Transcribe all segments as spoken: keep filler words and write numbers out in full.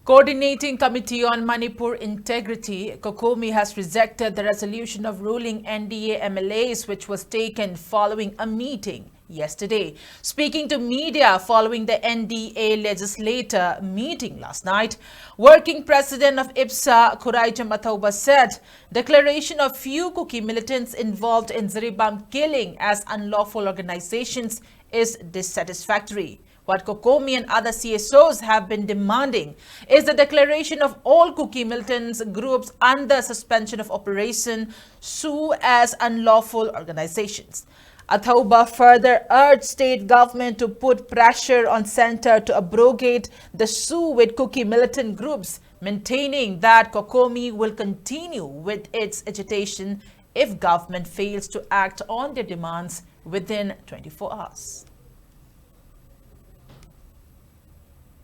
Coordinating Committee on Manipur Integrity, COCOMI, has rejected the resolution of ruling N D A M L As, which was taken following a meeting yesterday. Speaking to media following the N D A legislator meeting last night, Working President of IPSA, Khuraijam Athouba, said declaration of few Kuki militants involved in Jiribam killing as unlawful organizations is dissatisfactory. What COCOMI and other C S Os have been demanding is the declaration of all Kuki militant groups under suspension of operation, SoO, as unlawful organizations. Athouba further urged state government to put pressure on center to abrogate the SoO with Kuki militant groups, maintaining that COCOMI will continue with its agitation if government fails to act on their demands within twenty-four hours.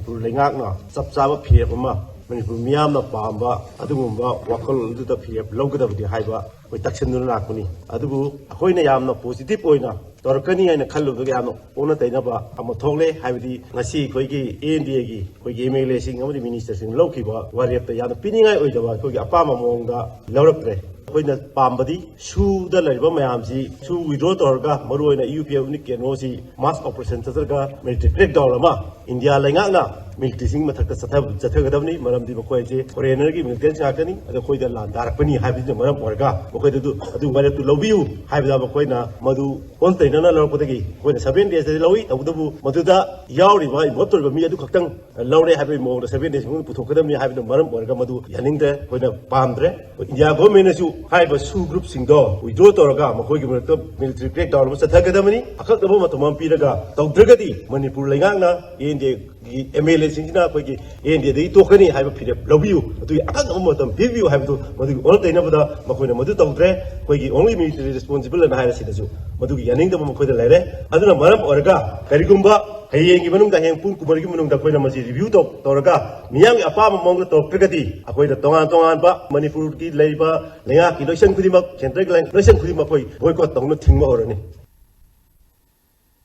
Manipur ꯂꯩꯉꯥꯛꯅ ꯆꯞ ꯆꯥꯕ ꯐꯤꯔꯦꯞ ꯑꯃ ꯃꯅꯤꯄꯨꯔ ꯃꯤꯌꯥꯝꯅ ꯄꯥꯝꯕ ꯑꯗꯨꯒꯨꯝꯕ ꯋꯥꯈꯜ ꯑꯗꯨꯗ ꯐꯤꯔꯦꯞ ꯂꯧꯒꯗꯕꯅꯤ ꯍꯥꯏꯕ ꯑꯩꯈꯣꯏ ꯇꯛꯁꯤꯟꯗꯨꯅ ꯂꯥꯛꯄꯅꯤ꯫ ꯑꯗꯨꯕꯨ ꯑꯩꯈꯣꯏꯅ ꯌꯥꯝꯅ ꯄꯣꯖꯤꯇꯤꯚ ꯑꯣꯏꯅ ꯇꯧꯔꯛꯀꯅꯤ ꯍꯥꯏꯅ ꯈꯜꯂꯨꯕꯗꯒꯤ ꯌꯥꯝꯅ ꯑꯣꯟꯅ ꯇꯩꯅꯕ ꯑꯃ ꯊꯣꯛꯂꯦ꯫ ꯍꯥꯏꯕꯗꯤ ꯉꯁꯤ ꯑꯩꯈꯣꯏꯒꯤ ꯑꯦ ꯑꯦꯟ ꯗꯤ ꯑꯦꯒꯤ ꯑꯩꯈꯣꯏꯒꯤ ꯑꯦꯝ ꯑꯦꯜ ꯑꯦꯁꯤꯡ ꯑꯃꯗꯤ ꯃꯤꯅꯤꯁꯇꯔꯁꯤꯡ ꯂꯧꯈꯤꯕ ꯋꯥꯔꯦꯞꯇ ꯌꯥꯝꯅ ꯄꯤꯅꯤꯡꯉꯥꯏ ꯑꯣꯏꯗꯕ ꯑꯩꯈꯣꯏꯒꯤ ꯑꯄꯥꯝꯕ ꯃꯑꯣꯡꯗ ꯂꯧꯔꯛꯇ꯭ꯔꯦ꯫ ꯑꯩꯈꯣꯏꯅ ꯄꯥꯝꯕꯗꯤ ꯁꯨꯗ ꯂꯩꯔꯤꯕ ꯃꯌꯥꯝꯁꯤ ꯁꯨ ꯋꯤꯗ꯭ꯔꯣ ꯇꯧꯔꯒ ꯃꯔꯨꯑꯣꯏꯅ ꯌꯨ ꯄꯤ ꯑꯦꯐ ꯀꯩꯅꯣꯁꯤ ꯃꯥꯁ ꯑꯣꯄꯔꯦꯁꯟ ꯆꯠꯊꯔꯒ ꯃꯤꯂꯤꯇꯔꯤ ꯀ꯭ꯔꯦꯛ ꯗꯥꯎꯟ ꯑꯃ ꯏꯟꯗꯤꯌꯥ ꯂꯩꯉꯥꯛꯅ ꯃꯤꯂꯤꯇꯔꯤꯁꯤꯡꯒꯤ ꯃꯊꯛꯇ ꯆꯠꯊ- ꯆꯠꯊꯒꯗꯕꯅꯤ꯫ ꯃꯔꯝꯗꯤ ꯃꯈꯣꯏꯁꯦ ꯐꯣꯔꯦꯅꯔꯒꯤ ꯃꯤꯂꯤꯇꯦꯟꯁ ꯉꯥꯛꯇꯅꯤ, ꯑꯗꯣ ꯑꯩꯈꯣꯏꯗ ꯂꯥꯟ ꯇꯥꯔꯛꯄꯅꯤ ꯍꯥꯏꯕꯁꯤꯅ ꯃꯔꯝ ꯑꯣꯏꯔꯒ ꯃꯈꯣꯏꯗ ꯑꯗꯨ ꯑꯗꯨ ꯋꯥꯔꯦꯞꯇꯨ ꯂꯧꯕꯤꯌꯨ ꯍꯥꯏꯕꯗ ꯃꯈꯣꯏꯅ ꯃꯗꯨ ꯑꯣꯟꯅ ꯇꯩꯅꯅ ꯂꯧꯔꯛꯄꯗꯒꯤ ꯑꯩꯈꯣꯏꯅ ꯁꯚꯦꯟ ꯗꯦꯖꯇꯗꯤ ꯂꯧꯏ꯫ ꯇꯧꯕꯇꯕꯨ ꯃꯗꯨꯗ ꯌꯥꯎꯔꯤꯕ ꯏꯟꯚꯣꯜꯕ ꯇꯧꯔꯤꯕ ꯃꯤ ꯑꯗꯨ ꯈꯛꯇꯪ ꯂꯧꯔꯦ ꯍꯥꯏꯕꯒꯤ ꯃꯑꯣꯡꯗ ꯁꯚꯦꯟ ꯗꯦꯖ ꯃꯅꯨꯡꯗ ꯄꯨꯊꯣꯛꯀꯗꯕꯅꯤ ꯍꯥꯏꯕꯗꯨ ꯃꯔꯝ ꯑꯣꯏꯔꯒ ꯃꯗꯨ ꯌꯥꯅꯤꯡꯗ꯭ꯔꯦ, ꯑꯩꯈꯣꯏꯅ ꯄꯥꯝꯗ꯭ꯔꯦ꯫ ꯏꯟꯗꯤꯌꯥ ꯒꯣꯔꯃꯦꯟꯅꯁꯨ ꯍꯥꯏꯔꯤꯕ ꯁꯨ ꯒ꯭ꯔꯨꯞꯁꯤꯡꯗꯣ ꯋꯤꯗ꯭ꯔꯣ ꯇꯧꯔꯒ ꯃꯈꯣꯏꯒꯤ ꯃꯔꯛꯇ ꯃꯤꯂꯤꯇꯔꯤ ꯀ꯭ꯔꯦꯛ ꯗꯥꯎꯟ ꯑꯃ ꯆꯠꯊꯒꯗꯕꯅꯤ꯫ ꯑꯀꯛꯅꯕ ꯃꯇꯝ ꯑꯃ ꯄꯤꯔꯒ ꯇꯧꯗ꯭ꯔꯒꯗꯤ ꯃꯅꯤꯄꯨꯔ ꯂꯩꯉꯥꯛꯅ ꯑꯦ ꯑꯦꯟ ꯗꯤ ꯑꯦꯒꯤ ꯑꯦꯝ ꯑꯦꯜ ꯑꯦꯁꯤꯡꯁꯤꯅ ꯑꯩꯈꯣꯏꯒꯤ ꯑꯦ ꯑꯦꯟ ꯗꯤ ꯑꯦꯗꯒꯤ ꯇꯣꯛꯀꯅꯤ ꯍꯥꯏꯕ ꯐꯤꯔꯦꯞ ꯂꯧꯕꯤꯌꯨ, ꯑꯗꯨꯒꯤ ꯑꯀꯛꯅꯕ ꯃꯇꯝ ꯄꯤꯕꯤꯌꯨ ꯍꯥꯏꯕꯗꯨ ꯃꯗꯨꯒꯤ ꯑꯣꯟꯅ ꯇꯩꯅꯕꯗ ꯃꯈꯣꯏꯅ ꯃꯗꯨ ꯇꯧꯗ꯭ꯔꯦ꯫ ꯑꯩꯈꯣꯏꯒꯤ ꯑꯣꯟꯂꯤ ꯃꯤꯂꯤꯇꯔꯤ ꯔꯦꯁꯄꯣꯟꯁꯤꯕꯜ ꯑꯅ ꯍꯥꯏꯔ ꯁꯤꯗꯁꯨ ꯃꯗꯨꯒꯤ ꯌꯥꯅꯤꯡꯗꯕ ꯃꯈꯣꯏꯗ ꯂꯩꯔꯦ꯫ ꯑꯗꯨꯅ ꯃꯔꯝ ꯑꯣꯏꯔꯒ ꯀꯔꯤꯒꯨꯝꯕ ꯍꯌꯦꯡꯒꯤ ꯃꯅꯨꯡꯗ, ꯍꯌꯦꯡ ꯄꯨꯡ ꯀꯨꯟꯃꯔꯤꯒꯤ ꯃꯅꯨꯡꯗ ꯑꯩꯈꯣꯏꯅ ꯃꯁꯤ ꯔꯤꯚꯤꯌꯨ ꯇꯧ- ꯇꯧꯔꯒ ꯃꯤꯌꯥꯝꯒꯤ ꯑꯄꯥꯝꯕ ꯃꯑꯣꯡꯗ ꯇꯧꯔꯛꯇ꯭ꯔꯒꯗꯤ ꯑꯩꯈꯣꯏꯅ ꯇꯣꯉꯥꯟ ꯇꯣꯉꯥꯟꯕ ꯃꯅꯤꯄꯨꯔꯒꯤ ꯂꯩꯔꯤꯕ ꯂꯩꯉꯥꯛꯀꯤ ꯂꯣꯏꯁꯪ ꯈꯨꯗꯤꯡꯃꯛ, ꯁꯦꯟꯇ꯭ꯔꯦꯜꯒꯤ ꯂꯣꯏꯁꯪ ꯈꯨꯗꯤꯡꯃꯛ ꯑꯩꯈꯣꯏ ꯕꯣꯏꯀꯣꯠ ꯇꯧꯅ ꯊꯤꯡꯕ ꯍꯧꯔꯅꯤ꯫